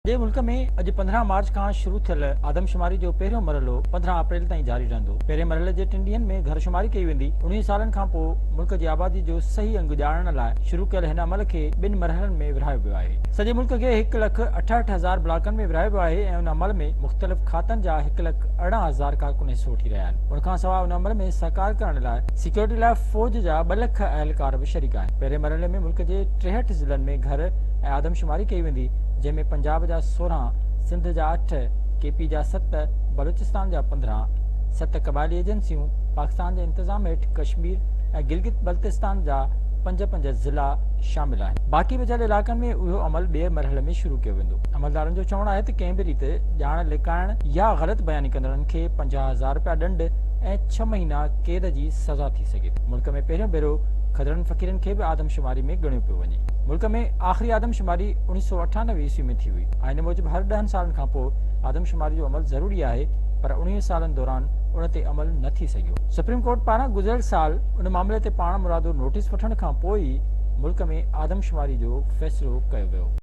سڄي ملڪ ۾ اڄ 15 مارچ کان شروع ٿيل آدمشماري جو پهريون مرحلو 15 اپريل تائين جاري رهندو. پهرين مرحلي جي ٽن ڏينهن ۾ گهر شماري ڪئي ويندي. 19 سالن کان پوء ملڪ جي آبادي جو صحيح انگ ڄاڻڻ لاء شروع ڪيل هن عمل کي ٻن مرحلن ۾ ورهايو ويو آهي. سڄي ملڪ کي هڪ لک اٺهٺ هزار بلاڪن ۾ ورهايو ويو آهي ۽ ان عمل ۾ مختلف کاتن جا هڪ لک 18 هزار ڪارڪن حصو وٺي رهيا آهن. ان کان سواء ان عمل ۾ سهڪار ڪرڻ لاء سيڪيورٽي لاء فوج جا ٻه لک اهلڪار به شريڪ آهن. پهرين مرحلي ۾ ملڪ جي 63 ضلعن ۾ گهر ۽ آدمشماري ڪئي ويندي. جنهن ۾ پنجاب جا 16، سنڌ جا اٺ، ڪي پي جا ست، بلوچستان جا 15، ست قبائلي ايجنسيون، پاڪستان جي انتظام هيٺ ڪشمير ۽ گلگت بلتستان جا پنج پنج ضلعا شامل آهن. باقي بچيل علائقن ۾ اهو عمل ٻئي مرحلي ۾ شروع ڪيو ويندو. عملدارن جو چوڻ آهي ته ڪنهن به ريت ڄاڻ لڪائڻ يا غلط بياني ڪندڙن کي 50 هزار رپيا ڏنڊ ۽ ڇهه مهينا قيد جي سزا ٿي سگهي ٿي. ملڪ ۾ پهريون ڀيرو کدڙن فقيرن کي به آدمشماري ۾ ڳڻيو پيو وڃي. ملڪ ۾ آخري آدمشماري 1998 عيسوي ۾ ٿي هئي. آئين موجب هر ڏهن سالن کان پوء آدمشماري جو عمل ضروري آهي پر 19 سالن دوران ان تي عمل نه ٿي سگهيو. سپريم ڪورٽ پاران گذريل سال ان معاملي تي پاڻ مرادو نوٽيس وٺڻ کان پوء ئي ملڪ ۾ آدمشماري جو فيصلو ڪيو ويو.